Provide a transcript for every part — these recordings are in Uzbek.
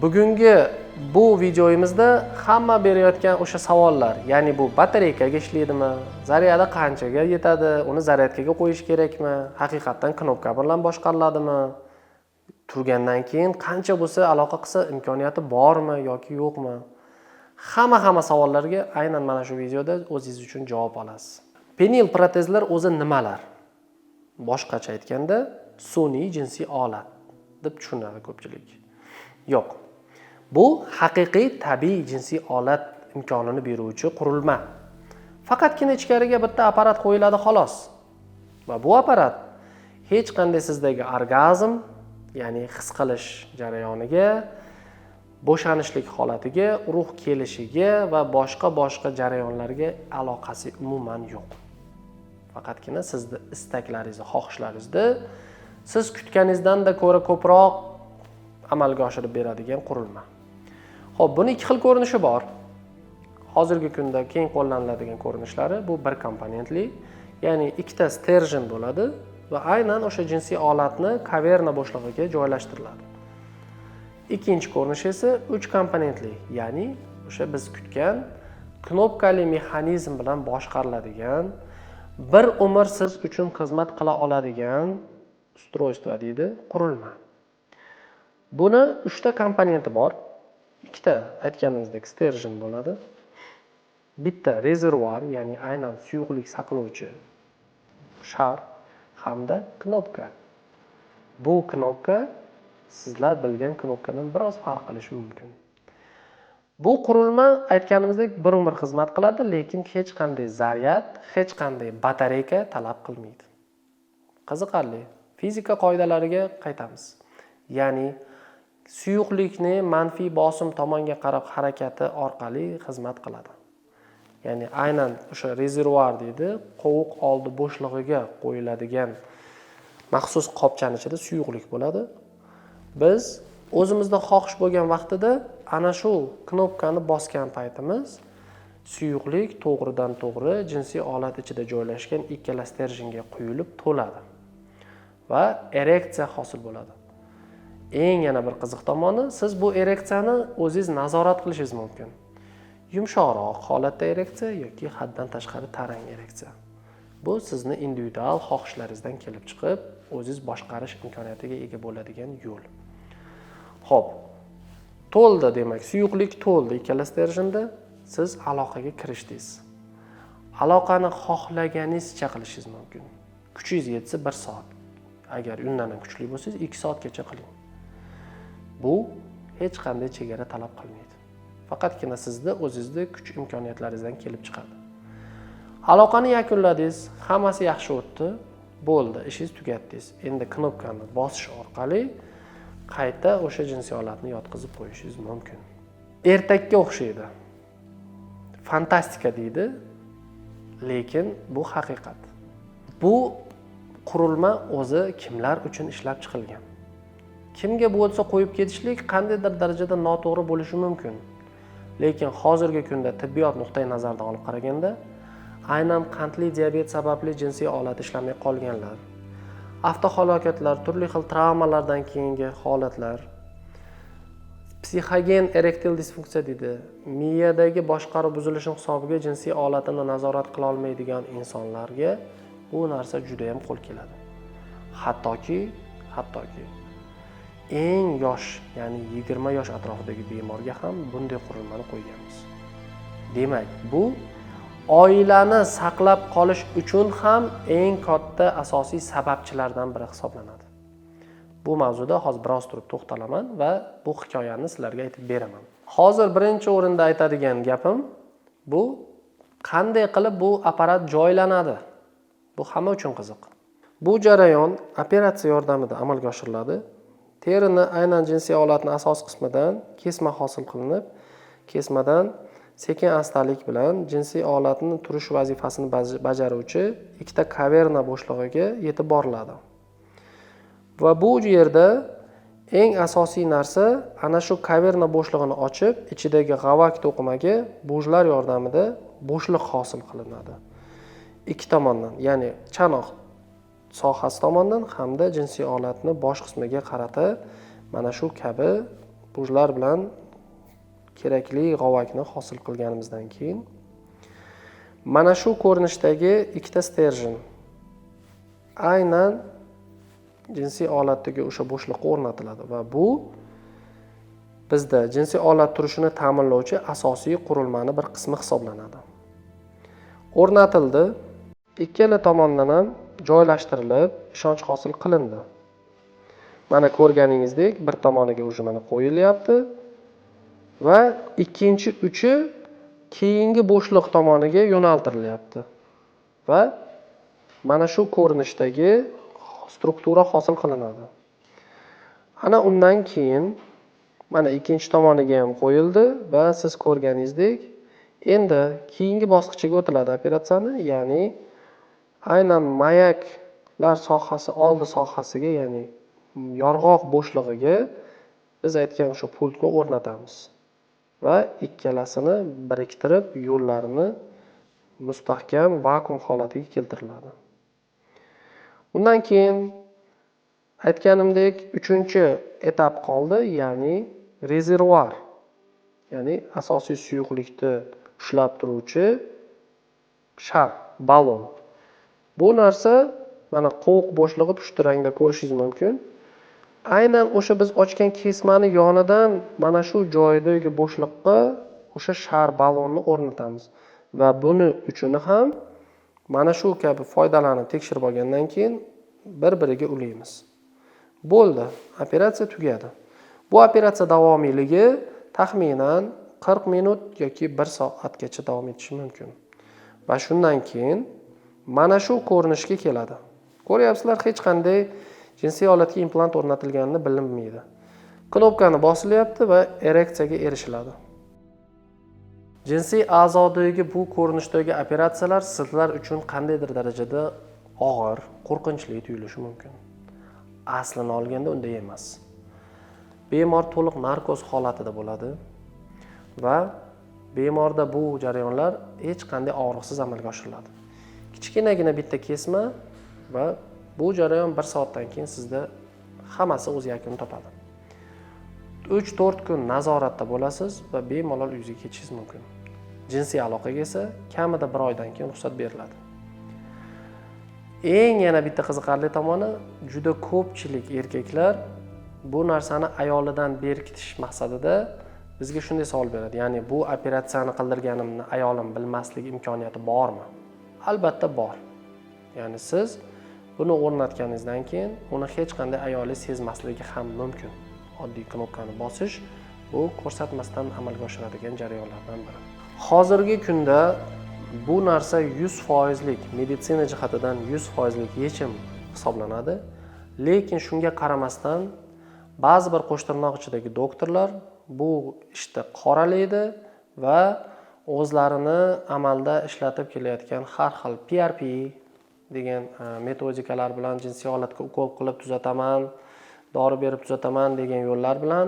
Bugungi bu videoyimizda hamma berayotgan o'sha savollar, ya'ni bu batareykaga ishlaydimi, zaryadi qanchaga yetadi, uni zaryadkaga qo'yish kerakmi, haqiqatdan knopka bilan boshqariladimi, turgandan keyin qancha bo'lsa aloqa qilsa imkoniyati bormi yoki yo'qmi, hamma savollarga aynan mana shu videoda o'zingiz uchun javob olasiz. Penil protezlar o'zi nimalar? Boshqacha aytganda, sun'iy jinsiy olat deb tushunadi ko'pchilik. Yo'q. Bu haqiqiy tabiiy jinsiy olat imkonini beruvchi qurilma. Faqatgina ichkariga bitta apparat qo'yiladi, xolos. Va bu apparat hech qanday sizdagi orgazm, ya'ni his qilish jarayoniga, bo'shanishlik holatiga, urug' kelishiga va boshqa boshqa jarayonlarga aloqasi umuman yo'q. Faqatgina sizni istaklaringizni, xohishlaringizni siz kutganingizdan-da ko'ra ko'proq amalga oshirib beradigan qurilma. Xo'p, buni ikki xil ko'rinishi bor. Hozirgi kunda keng qo'llaniladigan ko'rinishlari bu bir komponentli, ya'ni ikkita стержень bo'ladi va aynan o'sha jinsiy olatni kaverna bo'shlig'iga joylashtiriladi. Ikkinchi ko'rinishi esa uch komponentli, ya'ni o'sha biz kutgan knopkali mexanizm bilan boshqariladigan, bir umr siz uchun xizmat qila oladigan устройство deydi, qurilma. Buni uchta komponenti bor. Ikkita aytganimizdek стержень bo'ladi. Bitta rezervuar, ya'ni aynan suyuqlik saqlovchi shar hamda knopka. Bu knopka sizlar bilgan knopkadan biroz farq qilishi mumkin. Bu qurilma aytganimizdek bir umr xizmat qiladi, lekin hech qanday zaryad, hech qanday batareyka talab qilmaydi. Qiziqarli. Fizika qoidalariga qaytamiz. Ya'ni suyuqlikni manfiy bosim tomonga qarab harakati orqali xizmat qiladi. Ya'ni aynan o'sha rezervuar deydi, qovuq oldi bo'shlig'iga qo'yiladigan maxsus qopchani ichida suyuqlik bo'ladi. Biz o'zimizda xohish bo'lgan vaqtida ana shu knopkani bosgan paytimiz suyuqlik to'g'ridan to'g'ri jinsiy olat ichida joylashgan ikkala стержень ga quyilib to'ladi va ereksiya hosil bo'ladi. Eng yana bir qiziq tomoni, siz bu ereksiyani o'zingiz nazorat qilishingiz mumkin. Yumshoqroq holatda ereksiya yoki haddan tashqari tarang ereksiya. Bu sizni individual xohishlaringizdan kelib chiqib, o'zingiz boshqarish imkoniyatiga ega bo'ladigan yo'l. Xo'p, to'ldi demak, suyuqlik to'ldi ikkala стержень da, siz aloqaga kirishdingiz. Aloqani xohlaganingizcha qilishingiz mumkin. Kuchingiz yetsa 1 soat. Agar undan ham kuchli bo'lsangiz, 2 soatgacha qiling. Bu hech qanday chegara talab qilmaydi. Faqatgina sizni o'zingizni kuch imkoniyatlaringizdan kelib chiqadi. Aloqani yakunladingiz, hammasi yaxshi o'tdi, bo'ldi, ishingiz tugatdingiz. Endi knopkani bosish orqali qayta o'sha jinsiy olatni yotqizib qo'yishingiz mumkin. Ertakka o'xshaydi. Fantastika deydi, lekin bu haqiqat. Bu qurilma o'zi kimlar uchun ishlab chiqilgan? Kimga bo'lsa qo'yib ketishlik qandaydir darajada noto'g'ri bo'lishi mumkin. Lekin hozirgi kunda tibbiyot nuqtai nazaridan olib qaraganda, aynan qandli diabet sababli jinsiy olati ishlamay qolganlar, avtohalokatlar, turli xil travmalardan keyingi holatlar, psixogen erektil disfunksiya deydi, miyadagi boshqaruv buzilishi hisobiga jinsiy olatini nazorat qila olmaydigan insonlarga bu narsa juda ham qo'l keladi. Hattoki eng yosh, ya'ni 20 yosh atrofidagi bemorga ham bunday qurilmani qo'yganmiz. Demak, bu oilani saqlab qolish uchun ham eng katta asosiy sababchilardan biri hisoblanadi. Bu mavzuda hozir biroz turib to'xtalaman va bu hikoyani sizlarga aytib beraman. Hozir birinchi o'rinda aytadigan gapim bu qanday qilib bu apparat joylanadi? Bu hamma uchun qiziq. Bu jarayon operatsiya yordamida amalga oshiriladi. Terini aynan jinsiy olatni asos qismidan kesma hosil qilinib, kesmadan sekin astalik bilan jinsiy olatni turish vazifasini bajaruvchi ikkita kaverna bo'shlig'iga yetib boriladi. Va bu yerda eng asosiy narsa ana shu kaverna bo'shlig'ini ochib, ichidagi g'avak to'qimaga bujlar yordamida bo'shliq hosil qilinadi. Ikki tomondan, ya'ni chanoq sohasi tomondan hamda jinsiy olatni bosh qismiga qarata mana shu kabi Bujlar bilan kerakli g'ovakni hosil qilganimizdan keyin mana shu ko'rinishdagi ikkita стержень aynan jinsiy olatdagi o'sha bo'shliqqa o'rnatiladi va bu bizda jinsiy olat turishini ta'minlovchi asosiy qurilmani bir qismi hisoblanadi. O'rnatildi, ikkala tomondan ham joylashtirilib, ishonch hosil qilindi. Mana ko'rganingizdek, bir tomoniga уже mana qo'yilyapti va ikkinchi uchi keyingi bo'shliq tomoniga yo'naltirilyapti va mana shu ko'rinishdagi struktura hosil qilinadi. Ana undan keyin mana ikkinchi tomoniga ham qo'yildi va siz ko'rganingizdek, endi keyingi bosqichiga o'tiladi operatsiyani, ya'ni aynan mayaklar sohasi oldi sohasiga, ya'ni yong'oq bo'shlig'iga biz aytgan o'sha pultni o'rnatamiz va ikkalasini biriktirib, yo'llarini mustahkam vakuum holatiga keltiriladi. Undan keyin aytganimdek, uchinchi etap qoldi, ya'ni rezervuar, ya'ni asosiy suyuqlikni ushlab turuvchi shar, ballon. Bu narsa mana qovuq bo'shlig'i pushti rangda ko'rishingiz mumkin. Aynan o'sha biz ochgan kesmani yonidan mana shu joydagi bo'shliqqa o'sha shar, ballonni o'rnatamiz va buni uchini ham mana shu kabi foydalanib tekshirib olgandan keyin bir biriga ulaymiz. Bo'ldi, operatsiya tugadi. Bu operatsiya davomiyligi taxminan 40 minut yoki 1 soatgacha davom etishi mumkin va shundan keyin mana shu ko'rinishga keladi. Ko'ryapsizlar, hech qanday jinsiy olatga implant o'rnatilganini bilinmaydi. Knopkani bosilyapti va ereksiyaga erishiladi. Jinsiy a'zodagi bu ko'rinishdagi operatsiyalar sizlar uchun qandaydir darajada og'ir, qo'rqinchli tuyulishi mumkin. Aslini olganda unday emas. Bemor to'liq narkoz holatida bo'ladi va bemorda bu jarayonlar hech qanday og'riqsiz amalga oshiriladi. Kichkinagina bitta kesma va bu jarayon 1 soatdan keyin sizda hammasi o'z yakunini topadi. 3-4 kun nazoratda bo'lasiz va bemalol uyingizga ketishingiz mumkin. Jinsiy aloqaga esa kamida 1 oydan keyin ruxsat beriladi. Eng yana bitta qiziqarli tomoni, juda ko'pchilik erkaklar bu narsani ayolidan berkitish maqsadida bizga shunday savol beradi. Ya'ni bu operatsiyani qildirganimni ayolim bilmasligi imkoniyati bormi? Albatta bor. Ya'ni siz buni o'rnatganingizdan keyin uni hech qanday ayolingiz sezmasligi ham mumkin. Oddiy knopkani bosish bu ko'rsatmasdan amalga oshiradigan jarayonlardan biri. Hozirgi kunda bu narsa 100%lik meditsina jihatidan 100%lik yechim hisoblanadi. Lekin shunga qaramasdan ba'zi bir qo'shtirnoq ichidagi doktorlar bu ishni qoralaydi va o'zlarini amalda ishlatib kelayotgan har xil PRP degan metodikalar bilan jinsiy olatga ukol qilib tuzataman, dori berib tuzataman degan yo'llar bilan,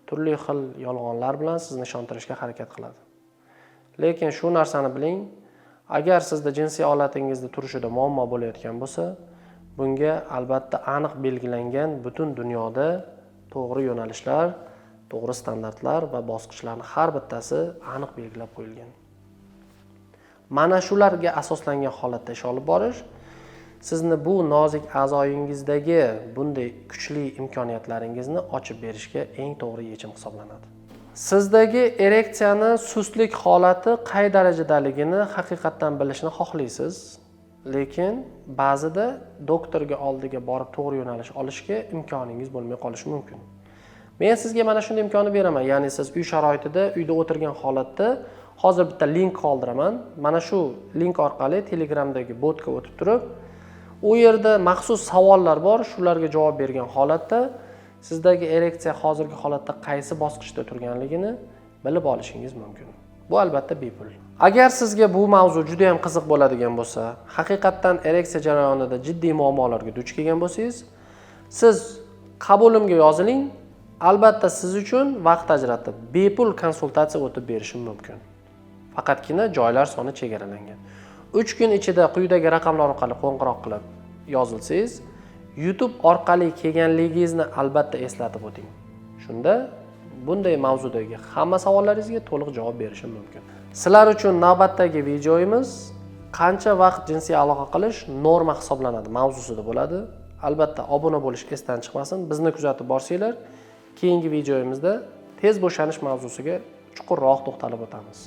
turli xil yolg'onlar bilan sizni ishontirishga harakat qiladi. Lekin shu narsani biling, agar sizda jinsiy olatingizda turishida muammo bo'layotgan bo'lsa, bunga albatta aniq belgilangan butun dunyoda to'g'ri yo'nalishlar, to'g'ri standartlar va bosqichlarni har bittasi aniq belgilab qo'yilgan. Mana shularga asoslangan holatda ish olib borish sizni bu nozik a'zoyingizdagi bunday kuchli imkoniyatlaringizni ochib berishga eng to'g'ri yechim hisoblanadi. Sizdagi ereksiyani sustlik holati qay darajadaligini haqiqatdan bilishni xohlaysiz, lekin ba'zida doktorga oldiga borib to'g'ri yo'nalish olishga imkoningiz bo'lmay qolishi mumkin. Men sizga mana shunday imkonni beraman, ya'ni siz uy sharoitida, uyda o'tirgan holatda hozir bitta link qoldiraman. Mana shu link orqali Telegramdagi botga o'tib turib, u yerda maxsus savollar bor, shularga javob bergan holatda sizdagi ereksiya hozirgi holatda qaysi bosqichda turganligini bilib olishingiz mumkin. Bu albatta bepul. Agar sizga bu mavzu juda ham qiziq bo'ladigan bo'lsa, haqiqatdan ereksiya jarayonida jiddiy muammolarga duch kelgan bo'lsangiz, siz qabulimga yoziling. Albatta siz uchun vaqt ajratib bepul konsultatsiya o'tib berishim mumkin. Faqatgina joylar soni chegaralangan. 3 kun ichida quyidagi raqamlar orqali qo'ng'iroq qilib yozilsangiz, YouTube orqali kelganligingizni albatta eslatib o'ting. Shunda Bunday mavzudagi hamma savollaringizga to'liq javob berishim mumkin. Sizlar uchun navbatdagi videomiz "Qancha vaqt jinsiy aloqa qilish norma hisoblanadi" mavzusida bo'ladi. Albatta, obuna bo'lish esdan chiqmasin. Bizni kuzatib borsanglar, keyingi videomizda tez bo'shanish mavzusiga chuqurroq to'xtalib o'tamiz.